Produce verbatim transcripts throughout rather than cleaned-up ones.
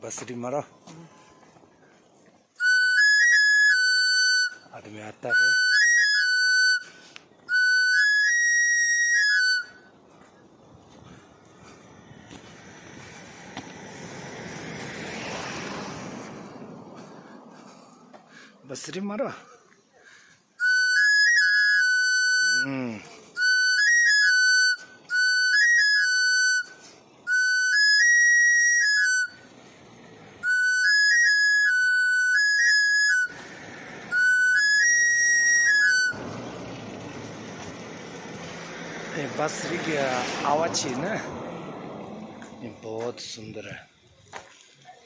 बसरी मारो। आदमी आता है। बसरी मारो। हम्म। ये बसरी की आवाज है ना, ये बहुत सुंदर है,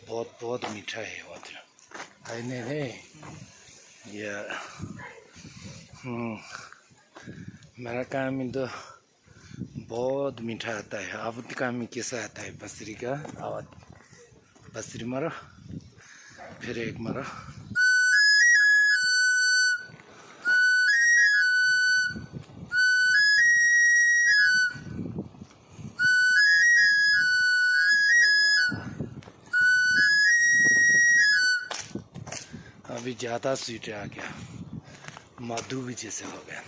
बहुत, बहुत मीठा है। वो तो है नहीं, नहीं। ये, हम्म, मेरा काम ही तो बहुत मीठा आता है। अब तो काम ही कैसा आता है, बसरी का आवाज। बसरी मारो, फिर एक मारो। अभी ज़्यादा स्वीट आ गया, मधु भी जैसे हो गया।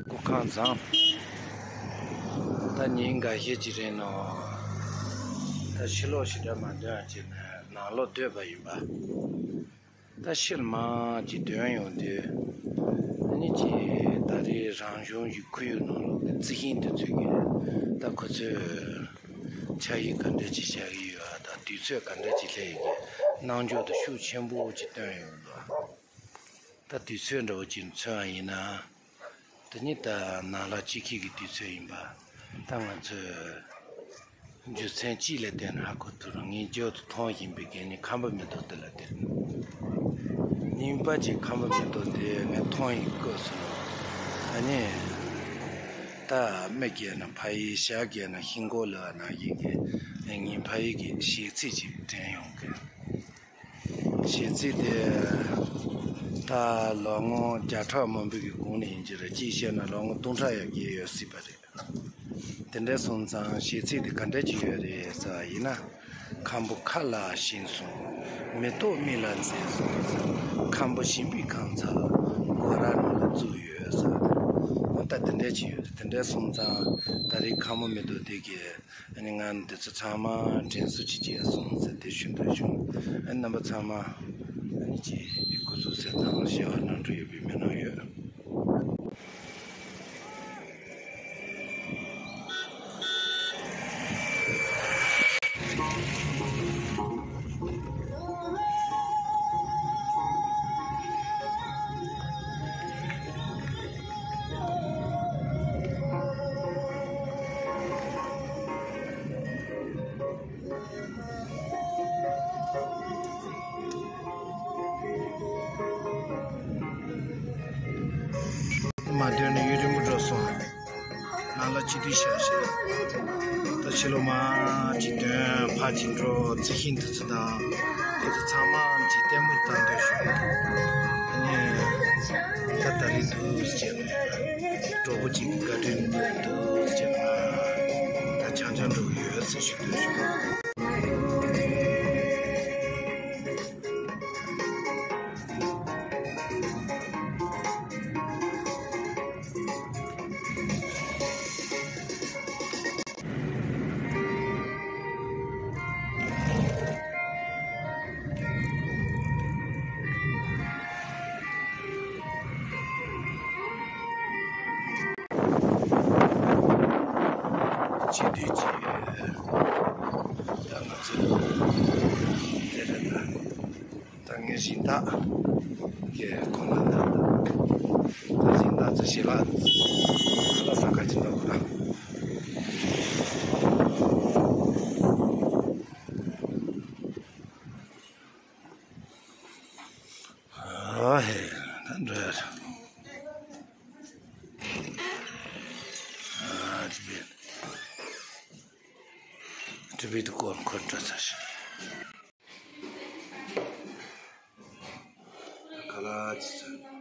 སྐུ་ཁམས་བཟང་། ད་ཉིན་འགའ་ཤས་ཅིག་རིང་ནང་ད་ཕྱི་ལོགས་ཞེ་དྲག་མ་འདོན་ཅིག་ནས་ནང་ལོགས་སྡོད་པ་ཡིན་པ། ད་ཕྱིར་མ་ཅིག་འདོན་ཡོང་དུས། ཨ་ནི་ཅིག་ད་རེས་རང་གཞུང་གི་ཁོར་ཡུག་ནང་ལོགས་ཀྱི་རྩི་ཤིང་དེ་ཚོས་ཀྱི་ད་ཁོ་ཚོས་ཆ་ཡིག་ག་འདྲ་ཅིག་བཞག་གི་ཡོད་ཨ། ད་དུས་ཚོད་ག་འདྲ་ཅིག་སླེབས་ཡོད་ཀྱི་རྣམ་འགྱུར་དེ་ཤུགས་ཆེན་པོ་ཅིག་སྟོན་ཡོང་གི་འདུག་ད་དུས་ཚོད་འདྲ་བོ་ཅིག་མཚོན་པ་ཡིན་ན། དེ་ནི་ད་ནང་ལ་སྤྱི་འཐུས་ཀྱི་དུས་ཚོད་ཡིན་པ། ད་ང་ཚོས་རྒྱུ་མཚན་གཅིག་ལ་བརྟེན་ནས་ཧ་གོ་ཐུབ་རུང་ངས་རྒྱུན་དུ་མཐོང་བཞིན་པའི་གན་ནི་ཁམས་པ་མེ་ཏོག་དེ་ལ་བརྟེན། གཉིས་པ་ཅིག་ཁམས་པ་མེ་ཏོག་དེ་ངས་མཐོང་བཞིན་བཀོད་སོང་། ཨ་ནི། ད་མི་རྒན་ན་ཕ་ཡི་ཞག་རྒན་ན་ཤིང་གོ་ལ་ན་ཡི་གེ་ངའི་ཕ་ཡི་གི་གཞས་ཚིག་ཅིག་དྲན་ཡོང་གི། གཞས་ཚིག་དེ་ད་ལོ་ངོ་བརྒྱ་ཕྲག་མང་པོའི་གི་གོང་ནས་ཡིན་གྱི་རེད། གཅིག་བཤད་ན་ལོ་ངོ་སྟོང་ཕྲག་ཡར་རྒྱས་ཡོད་སྲིད་པ་རེད། དེ་འདྲ་སོང་ཙང་གཞས་ཚིག་དེ་ག་འདྲ་ཅིག་ཡོད་རེད་ཟེར་བ་ཡིན་ན། ཁམ་བུ་ཁ་ལ་ཞིང་སོང་། མེ་ཏོག་མིག་ལ་མཛེས་སོང་། ཁམ་བུ་ཞིམ་པའི་ཁམས་ཚ། སྒོ་ར་ནང་ལ་བཙུགས་ཡོད་ཟེར། ད་དེ་འདྲ་ཅིག་ཡོད་རེད། དེ་འདྲ་སོང་ཙང་ད་རེས་ཁམས་པ་མེ་ཏོག་དེ་གི་ཨ་ནི་ང་འདི་ཚོ་ཚང་མ་དྲན་གསོ་ཅིག་བྱས་སོང་ཟེར་དེ་ཞུ་འདོད་བྱུང་། ཨ་ནི་རྣམ་པ་ཚང་མ་ཨ་ནི་ཅིག་སྐུ་གཟུགས་གསལ་ཐང་བྱེ་བ་ནང་འགྲོ་ཡོད་པའི་མི་སྣང་ཡོད། མ་འདོན་ནས་ཡུན་རིང་པོ་འགྲོ་སོང་། ནང་ལ་སྤྱི་འཐུས་ཤག་ཤག་ད་ཕྱི་ལོགས་མ་ཅིག་འདོན་ཕར་ཅིག་འགྲོ། རྩི་ཤིང་འདི་ཚོ་དང་དེ་ཚོ་ཚང་མ་ཅིག་ལྟད་མོ་ལྟ་འདོད་བྱུང་། ཨ་ནི་ད་ད་རེས་འདུག་ཟེར་ནས་གྲོགས་པོ་གཅིག་གི་བཀའ་དྲིན་འདུག་ཟེར་ནས་ད་འཆམ་འཆམ་འགྲོ་གི་ཡོད་ཟེར་ཞུ་འདོད་བྱུང་། སྤྱི་འཐུས་ཀྱི་ད་ང་ཚོ་དེ་རེད་ད། ད་ངས་སྦྱིན་བདག་གི་ཁོང་ལ་ད་ད་སྦྱིན་བདག་ཚོ་ཞལ་ལག་ཁ་ལག་ཟ་ག་ཅི་འདྲ་གོ་ར། ཨ་ཧེ། ད་འགྲོ་ཡ་རེད། ཨ་ཅི་བེ། ཅི་བེ་དུ་ཀོ་འཁོར་འགྲོ་ཚར་ཤག་ཁ་ལག་ཅི་ཚར།